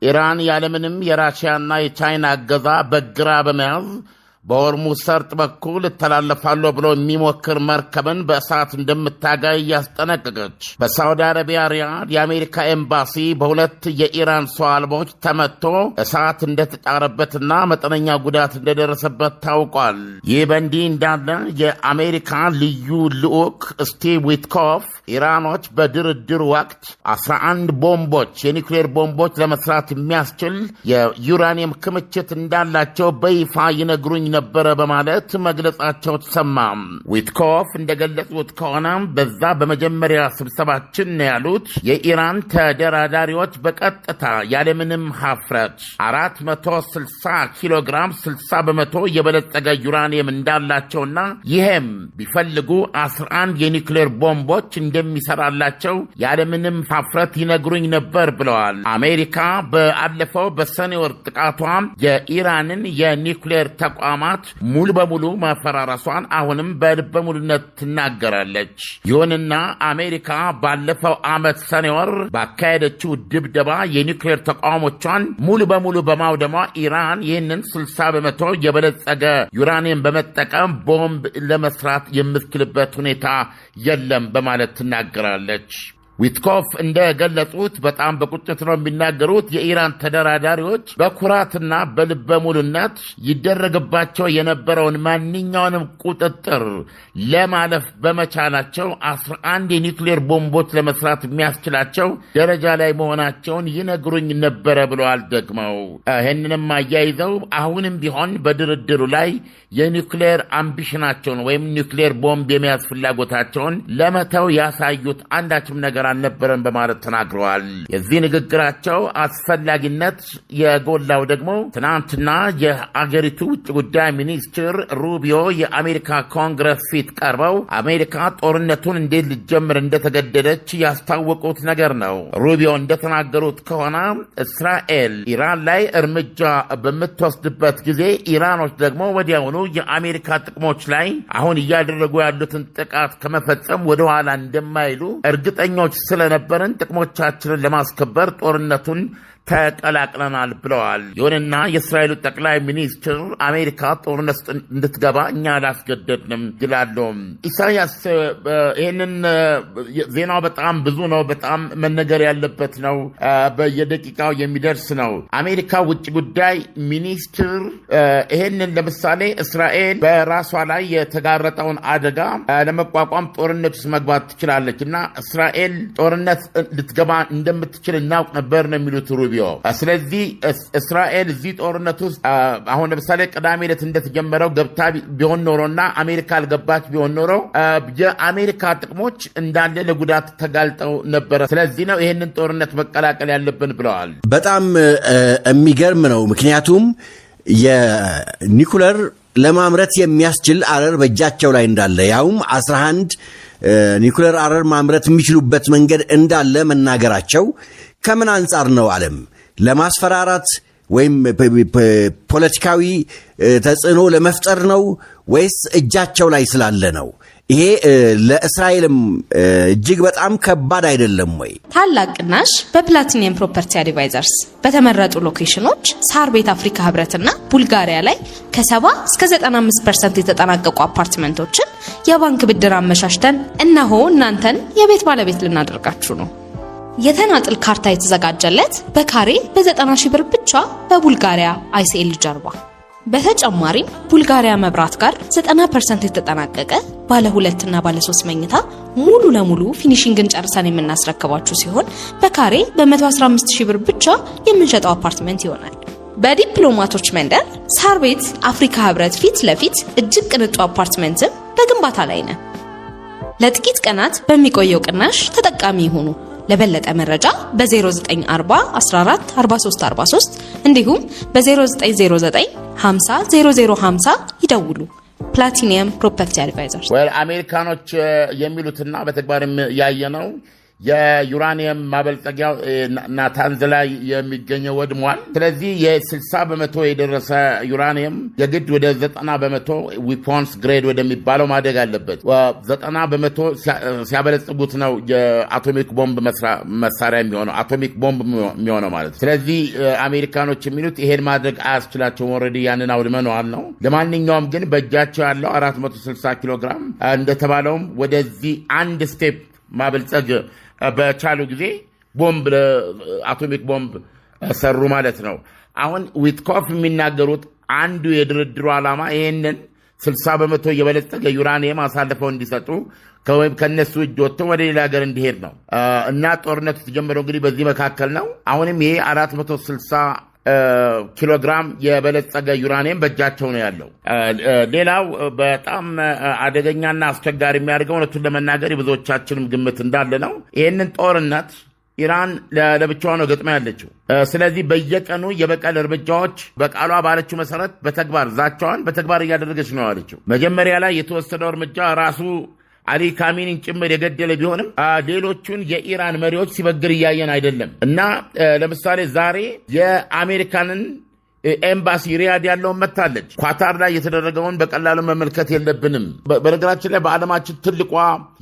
ኢራን ያለምንም የራሽያና የቻይና እገዛ በግራ በመያዝ በሆርሙዝ ሰርጥ በኩል እተላለፋለሁ ብሎ የሚሞክር መርከብን በእሳት እንደምታጋይ አስጠነቀቀች። በሳውዲ አረቢያ ሪያድ የአሜሪካ ኤምባሲ በሁለት የኢራን ሰው አልቦች ተመቶ እሳት እንደተጫረበትና መጠነኛ ጉዳት እንደደረሰበት ታውቋል። ይህ በእንዲህ እንዳለ የአሜሪካ ልዩ ልዑክ ስቲቭ ዊትኮፍ ኢራኖች በድርድር ወቅት 11 ቦምቦች፣ የኒውክሌር ቦምቦች ለመስራት የሚያስችል የዩራኒየም ክምችት እንዳላቸው በይፋ ይነግሩኝ ነበረ በማለት መግለጻቸው ተሰማ። ዊትኮፍ እንደገለጹት ከሆነ በዛ በመጀመሪያ ስብሰባችን ነው ያሉት፣ የኢራን ተደራዳሪዎች በቀጥታ ያለምንም ሀፍረት 460 ኪሎ ግራም 60% የበለጸገ ዩራኒየም እንዳላቸውና ይሄም ቢፈልጉ 11 የኒውክሌር ቦምቦች እንደሚሰራላቸው ያለምንም ሀፍረት ይነግሩኝ ነበር ብለዋል። አሜሪካ በአለፈው በሰኔ ወር ጥቃቷ የኢራንን የኒውክሌር ተቋማት ሙሉ በሙሉ ማፈራረሷን አሁንም በልበ ሙሉነት ትናገራለች። ይሁንና አሜሪካ ባለፈው ዓመት ሰኔ ወር ባካሄደችው ድብደባ የኒውክሌር ተቋሞቿን ሙሉ በሙሉ በማውደሟ ኢራን ይህንን 60% የበለጸገ ዩራኒየም በመጠቀም ቦምብ ለመስራት የምትችልበት ሁኔታ የለም በማለት ትናገራለች። ዊትኮፍ እንደገለጹት፣ በጣም በቁጭት ነው የሚናገሩት፣ የኢራን ተደራዳሪዎች በኩራትና በልበ ሙሉነት ይደረግባቸው የነበረውን ማንኛውንም ቁጥጥር ለማለፍ በመቻላቸው 11 የኒውክሌር ቦምቦች ለመስራት የሚያስችላቸው ደረጃ ላይ መሆናቸውን ይነግሩኝ ነበረ ብለዋል። ደግመው ይህንንም አያይዘው አሁንም ቢሆን በድርድሩ ላይ የኒውክሌር ambition ኣቸውን ወይም ኒውክሌር ቦምብ የመያዝ ፍላጎታቸውን ለመተው ያሳዩት አንዳችም ነገር አልነበረም በማለት ተናግረዋል። የዚህ ንግግራቸው አስፈላጊነት የጎላው ደግሞ ትናንትና የአገሪቱ ውጭ ጉዳይ ሚኒስትር ሩቢዮ የአሜሪካ ኮንግረስ ፊት ቀርበው አሜሪካ ጦርነቱን እንዴት ልትጀምር እንደተገደደች ያስታወቁት ነገር ነው። ሩቢዮ እንደተናገሩት ከሆነ እስራኤል ኢራን ላይ እርምጃ በምትወስድበት ጊዜ ኢራኖች ደግሞ ወዲያውኑ የአሜሪካ ጥቅሞች ላይ አሁን እያደረጉ ያሉትን ጥቃት ከመፈጸም ወደኋላ እንደማይሉ እርግጠኞች ስለነበርን ጥቅሞቻችንን ለማስከበር ጦርነቱን ተቀላቅለናል ብለዋል። ይሁንና የእስራኤሉ ጠቅላይ ሚኒስትር አሜሪካ ጦርነት ውስጥ እንድትገባ እኛ አላስገደድንም ይላሉ። ኢሳያስ፣ ይህንን ዜናው በጣም ብዙ ነው። በጣም መነገር ያለበት ነው። በየደቂቃው የሚደርስ ነው። አሜሪካ ውጭ ጉዳይ ሚኒስትር ይህንን ለምሳሌ እስራኤል በራሷ ላይ የተጋረጠውን አደጋ ለመቋቋም ጦርነት ውስጥ መግባት ትችላለች እና እስራኤል ጦርነት ልትገባ እንደምትችል እናውቅ ነበር ነው የሚሉት ሩቢዮ። ስለዚህ እስራኤል እዚህ ጦርነት ውስጥ አሁን ለምሳሌ ቅዳሜ ዕለት እንደተጀመረው ገብታ ቢሆን ኖሮና አሜሪካ አልገባች ቢሆን ኖሮ የአሜሪካ ጥቅሞች እንዳለ ለጉዳት ተጋልጠው ነበረ። ስለዚህ ነው ይህንን ጦርነት መቀላቀል ያለብን ብለዋል። በጣም የሚገርም ነው። ምክንያቱም የኒኩለር ለማምረት የሚያስችል አረር በእጃቸው ላይ እንዳለ፣ ያውም 11 ኒኩለር አረር ማምረት የሚችሉበት መንገድ እንዳለ መናገራቸው ከምን አንጻር ነው? ዓለም ለማስፈራራት ወይም ፖለቲካዊ ተጽዕኖ ለመፍጠር ነው ወይስ እጃቸው ላይ ስላለ ነው? ይሄ ለእስራኤልም እጅግ በጣም ከባድ አይደለም ወይ? ታላቅ ቅናሽ በ Platinum Property Advisors። በተመረጡ location ኦች ሳር ቤት፣ አፍሪካ ህብረትና ቡልጋሪያ ላይ ከ70 እስከ 95% የተጠናቀቁ አፓርትመንቶችን የባንክ ብድር አመቻችተን እነሆ እናንተን የቤት ባለቤት ልናደርጋችሁ ነው። የተናጥል ካርታ የተዘጋጀለት በካሬ በ90 ሺህ ብር ብቻ በቡልጋሪያ አይሲኤል ጀርባ። በተጨማሪም ቡልጋሪያ መብራት ጋር 90% የተጠናቀቀ ባለ ሁለትና ባለ ሶስት መኝታ ሙሉ ለሙሉ finishing ን ጨርሰን የምናስረክባችሁ ሲሆን በካሬ በ115 ሺህ ብር ብቻ የምንሸጠው አፓርትመንት ይሆናል። በዲፕሎማቶች መንደር ሳር ቤት አፍሪካ ህብረት ፊት ለፊት እጅግ ቅንጡ አፓርትመንትም በግንባታ ላይ ነን። ለጥቂት ቀናት በሚቆየው ቅናሽ ተጠቃሚ ይሁኑ። ለበለጠ መረጃ በ0940 14 43 43 እንዲሁም በ0909 50 0050 ይደውሉ። Platinum Property Advisors። Well፣ አሜሪካኖች የሚሉትና በተግባርም ያየነው የዩራኒየም ማበልጸጊያው ናታንዝ ላይ የሚገኘው ወድሟል። ስለዚህ የ60% የደረሰ ዩራኒየም የግድ ወደ 90% weapons grade ወደሚባለው ማደግ አለበት። 90% ሲያበለጽጉት ነው የአቶሚክ ቦምብ መሳሪያ የሚሆነው፣ አቶሚክ ቦምብ የሚሆነው ማለት። ስለዚህ አሜሪካኖች የሚሉት ይሄን ማድረግ አያስችላቸውም፣ already ያንን አውድመነዋል ነው። ለማንኛውም ግን በእጃቸው ያለው 460 ኪሎ ግራም እንደተባለውም ወደዚህ አንድ step ማበልጸግ በቻሉ ጊዜ ቦምብ፣ አቶሚክ ቦምብ ሰሩ ማለት ነው። አሁን ዊትኮፍ የሚናገሩት አንዱ የድርድሩ ዓላማ ይህንን 60% የበለጸገ ዩራኒየም አሳልፈው እንዲሰጡ ወይም ከነሱ እጅ ወጥቶ ወደ ሌላ ሀገር እንዲሄድ ነው። እና ጦርነቱ የተጀመረው እንግዲህ በዚህ መካከል ነው። አሁንም ይሄ 460 ኪሎ ግራም የበለጸገ ዩራኒየም በእጃቸው ነው ያለው። ሌላው በጣም አደገኛና አስቸጋሪ የሚያደርገው እውነቱን ለመናገር የብዙዎቻችንም ግምት እንዳለ ነው። ይህንን ጦርነት ኢራን ለብቻዋ ነው ገጥማ ያለችው። ስለዚህ በየቀኑ የበቀል እርምጃዎች በቃሏ ባለችው መሰረት በተግባር ዛቻዋን በተግባር እያደረገች ነው ያለችው። መጀመሪያ ላይ የተወሰደው እርምጃ ራሱ አሊ ካሚኒን ጭምር የገደለ ቢሆንም ሌሎቹን የኢራን መሪዎች ሲበግር እያየን አይደለም። እና ለምሳሌ ዛሬ የአሜሪካንን ኤምባሲ ሪያድ ያለውን መታለች። ኳታር ላይ የተደረገውን በቀላሉ መመልከት የለብንም። በነገራችን ላይ በዓለማችን ትልቋ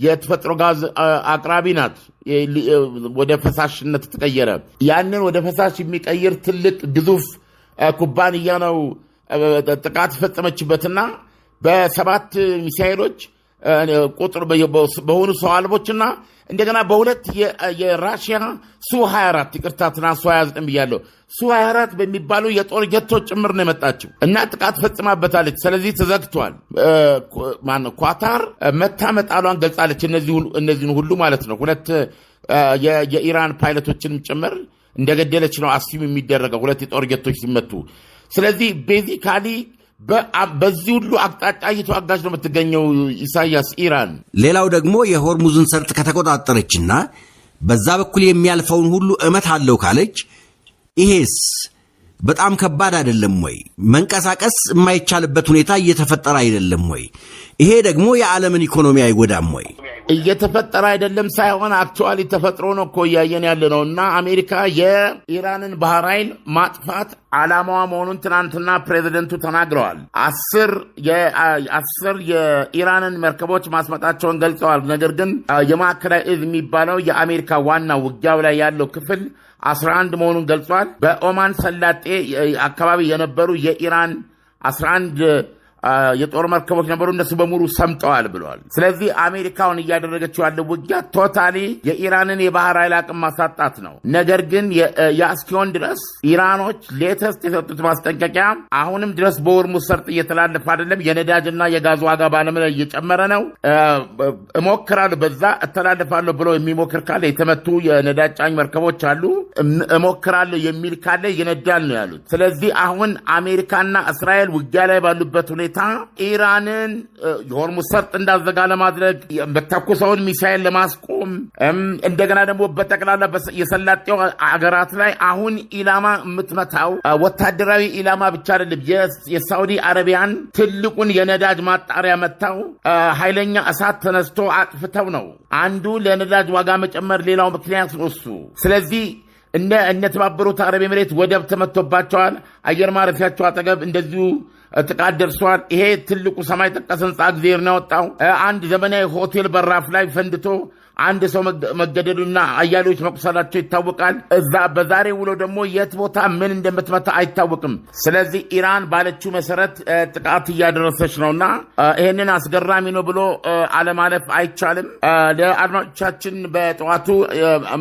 የተፈጥሮ ጋዝ አቅራቢ ናት። ወደ ፈሳሽነት ተቀየረ። ያንን ወደ ፈሳሽ የሚቀይር ትልቅ ግዙፍ ኩባንያ ነው ጥቃት ፈጸመችበትና በሰባት ሚሳይሎች ቁጥር በሆኑ ሰው አልቦችና እንደገና በሁለት የራሽያ ሱ 24፣ ይቅርታ፣ ትናንት ሱ 29 ብያለሁ፣ ሱ 24 በሚባሉ የጦር ጀቶች ጭምር ነው የመጣችው እና ጥቃት ፈጽማበታለች። ስለዚህ ተዘግቷል። ማነው ኳታር መታ መጣሏን ገልጻለች። እነዚህን ሁሉ ማለት ነው። ሁለት የኢራን ፓይለቶችንም ጭምር እንደገደለች ነው assume የሚደረገው ሁለት የጦር ጀቶች ሲመቱ። ስለዚህ basically በዚህ ሁሉ አቅጣጫ እየተዋጋች ነው የምትገኘው ኢሳያስ ኢራን። ሌላው ደግሞ የሆርሙዝን ሰርጥ ከተቆጣጠረችና በዛ በኩል የሚያልፈውን ሁሉ እመታለሁ ካለች ይሄስ በጣም ከባድ አይደለም ወይ? መንቀሳቀስ የማይቻልበት ሁኔታ እየተፈጠረ አይደለም ወይ? ይሄ ደግሞ የዓለምን ኢኮኖሚ አይጎዳም ወይ? እየተፈጠረ አይደለም ሳይሆን actually ተፈጥሮ ነው እኮ እያየን ያለ ነው። እና አሜሪካ የኢራንን ባህር ኃይል ማጥፋት ዓላማዋ መሆኑን ትናንትና ፕሬዚደንቱ ተናግረዋል። 10 የኢራንን መርከቦች ማስመጣቸውን ገልጸዋል። ነገር ግን የማዕከላዊ እዝ የሚባለው የአሜሪካ ዋና ውጊያው ላይ ያለው ክፍል 11 መሆኑን ገልጿል። በኦማን ሰላጤ አካባቢ የነበሩ የኢራን 11 የጦር መርከቦች ነበሩ። እነሱ በሙሉ ሰምጠዋል ብለዋል። ስለዚህ አሜሪካውን እያደረገችው ያለው ውጊያ totally የኢራንን የባህር ኃይል አቅም ማሳጣት ነው። ነገር ግን ያ እስኪሆን ድረስ ኢራኖች latest የሰጡት ማስጠንቀቂያ አሁንም ድረስ በሆርሙዝ ሰርጥ እየተላለፈ አይደለም። የነዳጅና የጋዝ ዋጋ በዓለም ላይ እየጨመረ ነው። እሞክራለሁ፣ በዛ እተላለፋለሁ ብሎ የሚሞክር ካለ፣ የተመቱ የነዳጅ ጫኝ መርከቦች አሉ። እሞክራለሁ የሚል ካለ ይነዳል ነው ያሉት። ስለዚህ አሁን አሜሪካና እስራኤል ውጊያ ላይ ባሉበት ሁኔታ ኢራንን የሆርሙዝ ሰርጥ እንዳዘጋ ለማድረግ፣ የምትተኩሰውን ሚሳይል ለማስቆም፣ እንደገና ደግሞ በጠቅላላ የሰላጤው አገራት ላይ አሁን ኢላማ የምትመታው ወታደራዊ ኢላማ ብቻ አይደለም። የሳውዲ አረቢያን ትልቁን የነዳጅ ማጣሪያ መታው፣ ኃይለኛ እሳት ተነስቶ አጥፍተው ነው። አንዱ ለነዳጅ ዋጋ መጨመር ሌላው ምክንያት ነው እሱ። ስለዚህ እነ ተባበሩት አረብ ኤሚሬት ወደብ ተመቶባቸዋል። አየር ማረፊያቸው አጠገብ እንደዚሁ ጥቃት ደርሷል። ይሄ ትልቁ ሰማይ ጠቀስ ህንፃ እግዜር ነው ያወጣው። አንድ ዘመናዊ ሆቴል በራፍ ላይ ፈንድቶ አንድ ሰው መገደሉና አያሌዎች መቁሰላቸው ይታወቃል። እዛ በዛሬ ውሎ ደግሞ የት ቦታ ምን እንደምትመታ አይታወቅም። ስለዚህ ኢራን ባለችው መሰረት ጥቃት እያደረሰች ነውና ይህንን አስገራሚ ነው ብሎ አለማለፍ አይቻልም። ለአድማጮቻችን በጠዋቱ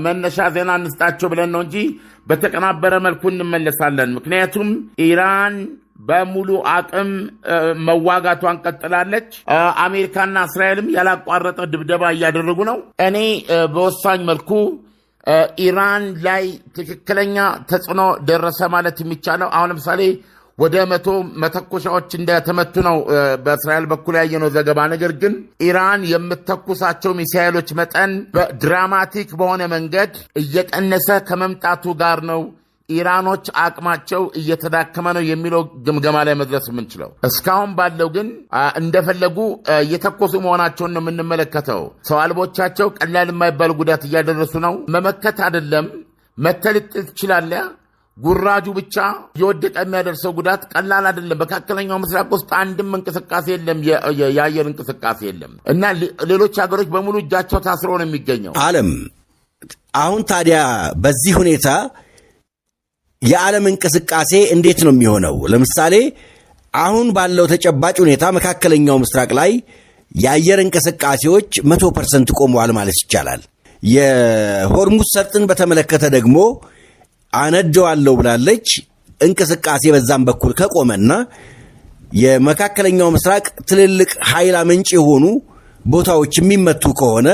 መነሻ ዜና እንስጣቸው ብለን ነው እንጂ በተቀናበረ መልኩ እንመለሳለን። ምክንያቱም ኢራን በሙሉ አቅም መዋጋቷን ቀጥላለች። አሜሪካና እስራኤልም ያላቋረጠ ድብደባ እያደረጉ ነው። እኔ በወሳኝ መልኩ ኢራን ላይ ትክክለኛ ተጽዕኖ ደረሰ ማለት የሚቻለው አሁን ለምሳሌ ወደ 100 መተኮሻዎች እንደተመቱ ነው በእስራኤል በኩል ያየነው ዘገባ። ነገር ግን ኢራን የምተኩሳቸው ሚሳኤሎች መጠን በ dramatic በሆነ መንገድ እየቀነሰ ከመምጣቱ ጋር ነው ኢራኖች አቅማቸው እየተዳከመ ነው የሚለው ግምገማ ላይ መድረስ የምንችለው። እስካሁን ባለው ግን እንደፈለጉ እየተኮሱ መሆናቸውን ነው የምንመለከተው። ሰው አልቦቻቸው ቀላል የማይባል ጉዳት እያደረሱ ነው። መመከት አይደለም መተህ ልጥል ትችላለህ። ጉራጁ ብቻ የወደቀ የሚያደርሰው ጉዳት ቀላል አይደለም። መካከለኛው ምስራቅ ውስጥ አንድም እንቅስቃሴ የለም፣ የአየር እንቅስቃሴ የለም እና ሌሎች ሀገሮች በሙሉ እጃቸው ታስሮ ነው የሚገኘው። ዓለም አሁን ታዲያ በዚህ ሁኔታ የዓለም እንቅስቃሴ እንዴት ነው የሚሆነው? ለምሳሌ አሁን ባለው ተጨባጭ ሁኔታ መካከለኛው ምስራቅ ላይ የአየር እንቅስቃሴዎች 100% ቆመዋል ማለት ይቻላል። የሆርሙዝ ሰርጥን በተመለከተ ደግሞ አነደዋለሁ ብላለች። እንቅስቃሴ በዛም በኩል ከቆመና የመካከለኛው ምስራቅ ትልልቅ ኃይል አመንጭ የሆኑ ቦታዎች የሚመቱ ከሆነ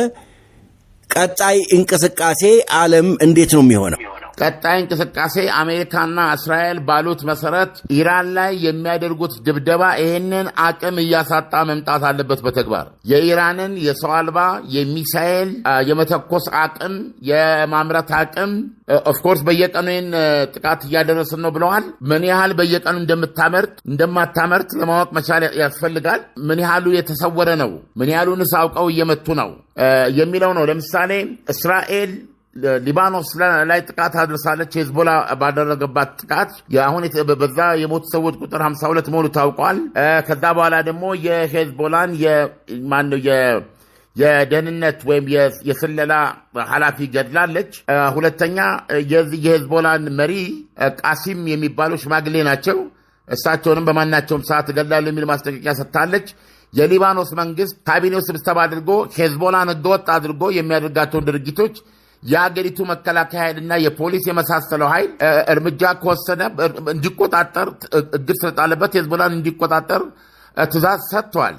ቀጣይ እንቅስቃሴ ዓለም እንዴት ነው የሚሆነው? ቀጣይ እንቅስቃሴ አሜሪካና እስራኤል ባሉት መሰረት ኢራን ላይ የሚያደርጉት ድብደባ ይህንን አቅም እያሳጣ መምጣት አለበት። በተግባር የኢራንን የሰው አልባ የሚሳኤል የመተኮስ አቅም፣ የማምረት አቅም፣ of course በየቀኑ ይህን ጥቃት እያደረስን ነው ብለዋል። ምን ያህል በየቀኑ እንደምታመርት እንደማታመርት ለማወቅ መቻል ያስፈልጋል። ምን ያህሉ የተሰወረ ነው፣ ምን ያህሉንስ አውቀው እየመቱ ነው የሚለው ነው። ለምሳሌ እስራኤል ሊባኖስ ላይ ጥቃት አድርሳለች። ሄዝቦላ ባደረገባት ጥቃት አሁን በዛ የሞቱ ሰዎች ቁጥር 52 መሆኑ ታውቋል። ከዛ በኋላ ደግሞ የሄዝቦላን ማነው የደህንነት ወይም የስለላ ኃላፊ ገድላለች። ሁለተኛ የሄዝቦላን መሪ ቃሲም የሚባሉ ሽማግሌ ናቸው። እሳቸውንም በማናቸውም ሰዓት እገድላለሁ የሚል ማስጠንቀቂያ ሰጥታለች። የሊባኖስ መንግስት ካቢኔው ስብሰባ አድርጎ ሄዝቦላን ህገወጥ አድርጎ የሚያደርጋቸውን ድርጊቶች የሀገሪቱ መከላከያ ኃይልና የፖሊስ የመሳሰለው ኃይል እርምጃ ከወሰነ እንዲቆጣጠር እግድ ስለጣለበት ሄዝቦላን እንዲቆጣጠር ትዕዛዝ ሰጥቷል።